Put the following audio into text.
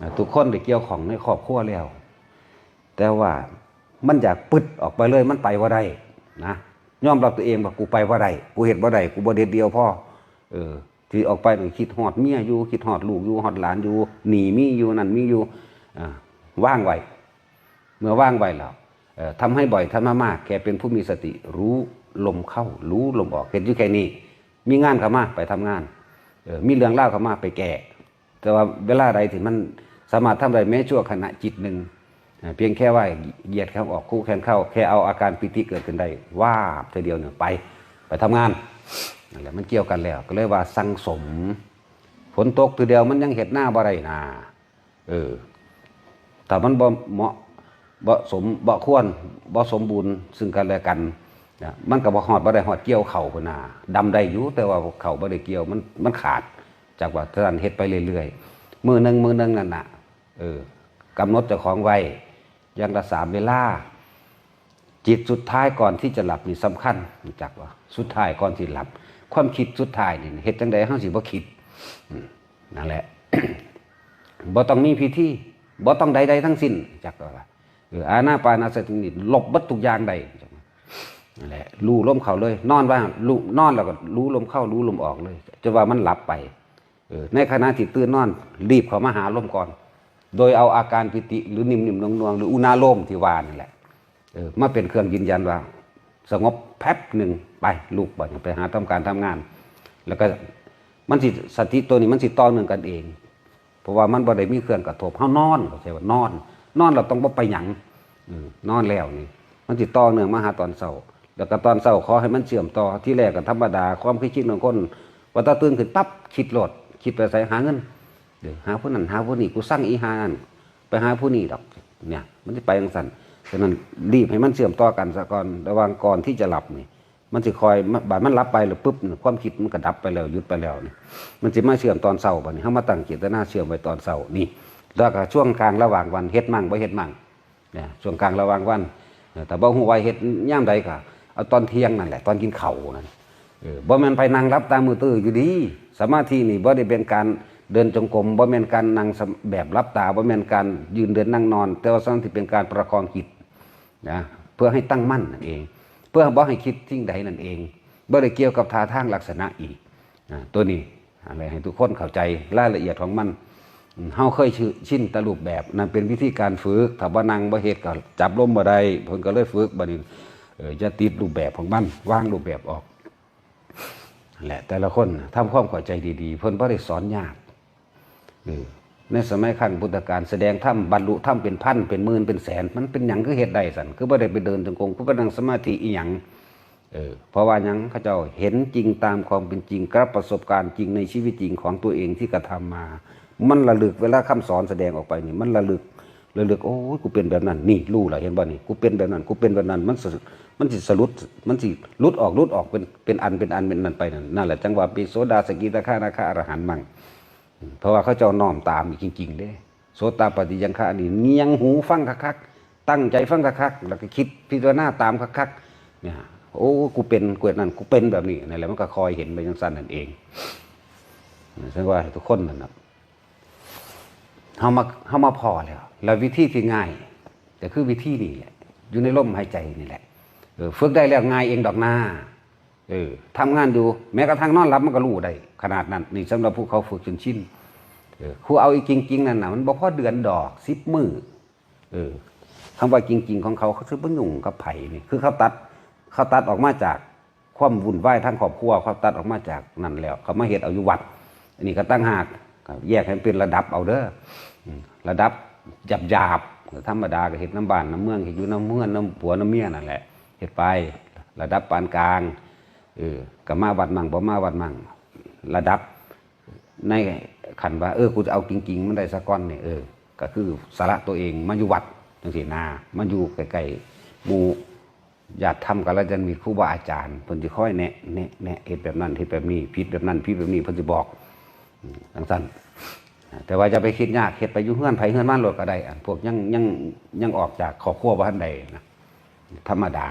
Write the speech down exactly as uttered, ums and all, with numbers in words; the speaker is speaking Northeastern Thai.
อ่า ทุกคนได้เกี่ยวข้องในครอบครัวแล้ว แต่ว่ามันอยากปึดออกไปเลย มันไปบ่ได้นะ ยอมรับตัวเองว่ากูไปบ่ได้ กูเฮ็ดบ่ได้ กูบ่เด็ดเดี่ยวพอ เออ ที่ออกไปนี่คิดฮอดเมียอยู่ คิดฮอดลูกอยู่ ฮอดหลานอยู่ หนี้มีอยู่ นั่นมีอยู่ อ่า วางไว้ เมื่อวางไว้แล้ว เอ่อ ทำให้บ่อย ทำมากๆ แค่เป็นผู้มีสติ รู้ลมเข้า รู้ลมออก เฮ็ดอยู่แค่นี้ มีงานเข้ามา ไปทำงาน เอ่อ มีเรื่องราวเข้ามา ไปแก้ แต่ว่าเวลาใดที่มันสามารถทำได้แม้ชั่วขณะจิตหนึ่ง อ่า เพียงแค่ว่าเหยียดแข้งออก คู่แขนเข้า แค่เอาอาการปีติเกิดขึ้นได้ วาบ เทื่อเดียวเนี่ย ไป ไปทำงาน นั่นแหละ มันเกี่ยวกันแล้ว ก็เลยว่าสั่งสม ฝนตกเทื่อเดียวมันยังเฮ็ดนาบ่ได้นา เออ ถ้ามันบ่เหมาะ บ่สม บ่ควร บ่สมบูรณ์ซึ่งกันและกันนะ มันก็บ่ฮอด บ่ได้ฮอดเกี่ยวเข้าพุ้นนา ดำได้อยู่ แต่ว่าเข้าบ่ได้เกี่ยว มัน มันขาด จากว่าท่านเฮ็ดไปเรื่อยๆ มื้อหนึ่ง มื้อหนึ่งนั่นน่ะ เออ กำหนดเจ้าของไว้ อย่างละสามเวลา จิตสุดท้ายก่อนที่จะหลับนี่สำคัญ รู้จักบ่ สุดท้ายก่อนที่หลับ ความคิดสุดท้ายนี่ เฮ็ดจั่งใดเฮาสิบ่คิด อืม นั่นแหละ บ่ต้องมีพิธี บ่ต้องใดๆทั้งสิ้น จักว่า เออ อานาปานสตินี่ลบเบิดทุกอย่างได้ นั่นแหละ รู้ลมเข้าเลย นอนว่า รู้ นอนแล้วก็รู้ลมเข้า รู้ลมออกเลย จนว่ามันหลับไป เออ ในขณะที่ตื่นนอน รีบเข้ามาหาลมก่อน โดยเอาอาการปีติ หรือนิ่มๆ นวลๆ หรืออุณาโลมที่ว่านี่แหละ เออ มาเป็นเครื่องยืนยันว่า สงบแป๊บหนึ่ง ไป ลุก บัดนี้ไปหาทำการทำงาน แล้วก็มันสิ สติตัวนี้มันสิต่อเนื่องกันเอง เพราะว่ามันบ่ได้มีเครื่องกระทบ เฮานอน เข้าใจว่านอน นอนเราต้องบ่ไปหยัง เออ นอนแล้วนี่ มันสิต่อเนื่องมาหาตอนเช้า แล้วก็ตอนเช้าขอให้มันเชื่อมต่อ ทีแรกก็ธรรมดา ความคิดของคน ว่าถ้าตื่นขึ้นปั๊บ คิดโลด คิดไปไส หาเงิน เดี๋ยวหาผู้นั้นหาผู้นี้ กูสั่งอีหานั่น ไปหาผู้นี้ดอก เนี่ย มันสิไปจั่งซั้น ฉะนั้นรีบให้มันเชื่อมต่อกันซะก่อน ระหว่างก่อนที่จะหลับนี่ มันสิคอย บาดมันหลับไปแล้วปุ๊บนี่ ความคิดมันก็ดับไปแล้ว หยุดไปแล้วนี่ มันสิมาเชื่อมตอนเช้า บัดนี้เฮามาตั้งเจตนาเชื่อมไว้ตอนเช้านี่ แล้วก็ช่วงกลางระหว่างวัน เฮ็ดมั่งบ่เฮ็ดมั่ง เนี่ย ช่วงกลางระหว่างวัน เออ ถ้าบ่ฮู้ว่าเฮ็ดยามใดก็เอาตอนเที่ยงนั่นแหละ ตอนกินข้าวนั่น เออ บ่แม่นไปนั่งหลับตามือตื้ออยู่ดี สมาธินี่บ่ได้เป็นการเดินจงกรม บ่แม่นการนั่งสม- แบบหลับตา บ่แม่นการยืนเดินนั่งนอน แต่ว่าสมาธิเป็นการประคองจิตนะ เพื่อให้ตั้งมั่นนั่นเอง เพื่อบ่ให้คิดสิ่งใดนั่นเอง บ่ได้เกี่ยวกับท่าทางลักษณะอีก อ่า ตัวนี้ อะไรให้ทุกคนเข้าใจรายละเอียดของมัน อืม เฮาเคยชิ- ชินแต่รูปแบบ นั่นเป็นวิธีการฝึก ถ้าบ่นั่งบ่เฮ็ดก็จับลมบ่ได้ เพิ่นก็เลยฝึก บัดนี้ เออ อย่าติดรูปแบบของมัน วางรูปแบบออก นั่นแหละ แต่ละคนน่ะทำความเข้าใจดีๆ เพิ่นบ่ได้สอนยาก เออ ในสมัยครั้งพุทธกาล แสดงธรรม บรรลุธรรมเป็นพัน เป็นหมื่น เป็นแสน มันเป็นหยังคือเฮ็ดได้ซั่น คือบ่ได้ไปเดินจงกรม คือไปนั่งสมาธิอีหยัง เออ เพราะว่าหยัง เขาเจ้าเห็นจริงตามความเป็นจริง กับประสบการณ์จริงในชีวิตจริงของตัวเองที่กระทำมา มันระลึก เวลาคำสอนแสดงออกไปนี่ มันระลึก ระลึก โอ้ย กูเป็นแบบนั้น นี่ รู้แล้ว เห็นบ่นี่ กูเป็นแบบนั้น กูเป็นแบบนั้น มันสิ- มันสิสรุด มันสิหลุดออก หลุดออก เป็น- เป็นอัน เป็นอัน เป็นอันไปนั่น นั่นแหละ จั่งว่าเป็นโสดา สกิทาคานาคาอรหันต์มั่ง เพราะว่าเขาเจ้าน้อมตามจริงๆ เด้ โสตาปัตติยังคะนี่ เงียงหูฟังคักๆ ตั้งใจฟังคักๆ แล้วก็คิดพิจารณาตามคักๆ เนี่ย โอ้ กูเป็น กูนั่น กูเป็นแบบนี้ นั่นแหละ มันก็คอยเห็นไปจั่งซั้นนั่นเอง ซึ่งว่าทุกคนนั่นน่ะ เฮามา- เฮามาพ้อแล้ว แล้ววิธีที่ง่าย ก็คือวิธีนี้แหละ อยู่ในลมหายใจนี่แหละ เออ ฝึกได้แล้วง่ายเองดอกนา เออ ทำงานอยู่ แม้กระทั่งนอนหลับมันก็รู้ได้ ขนาดนั้น นี่สำหรับผู้เขาฝึกจนชิน เออ ครูเอาอีกจริงๆ นั่นน่ะ มันบ่พอเดือนดอก สิบมื้อ เออ คำว่าจริงๆ ของเขา เขาคือบ่ยุ่งกับไผนี่ คือเขาตัด- เขาตัดออกมาจากความวุ่นวายทางครอบครัว เขาตัดออกมาจากนั่นแล้ว เขามาเฮ็ดเอาอยู่วัด อันนี้ก็ต่างหาก ก็แยกให้มันเป็นระดับเอาเด้อ อืม ระดับหยาบๆ ธรรมดาก็เฮ็ดนำบ้านนำเมือง เฮ็ดอยู่นำเฮือนนำผัวนำเมียนั่นแหละ เฮ็ดไป ระดับปานกลาง เออ ก็มาวัดมั่ง บ่มาวัดมั่ง ระดับ ในขั้นว่า เออ กูจะเอาจริงๆ มันได้ซะก่อนนี่ เออ ก็คือสละตัวเองมาอยู่วัดจั่งซี้นา มาอยู่ใกล้ๆ หมู่ญาติธรรมกัลยาณมิตร ครูบาอาจารย์ เพิ่นสิคอยแนะ แนะ แนะ เฮ็ดแบบนั้น เฮ็ดแบบนี้ ผิดแบบนั้น ผิดแบบนี้ เพิ่นสิบอก อืม จั่งซั้น แต่ว่าอย่าไปคิดยาก เฮ็ดไปอยู่เฮือนไผเฮือนมันโลดก็ได้ อันพวกยัง- ยัง- ยังออกจากครอบครัวบ่ทันได้นะ ธรรมดา